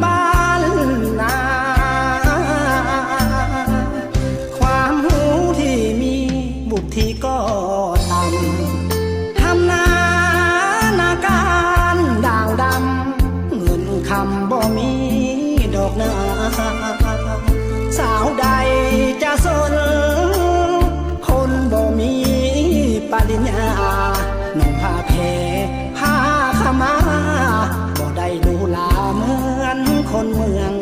ບ້ານນາ ຄວາມຮູ້ທີ່ມີວຸດທິກໍຕ່ຳ ທຳນານາການດ່າງດຳ ເງິນຄຳບໍ່ມີດອກນາ ສາວໃດຈະສົນ ຄົນບໍ່ມີປະລິນຍາ ໜຸ່ງຜ້າແພ ຜ້າຂາວມາ ບໍ່ໄດ້ຫຼູຫຼາເໝືອນຄົນເມືອງ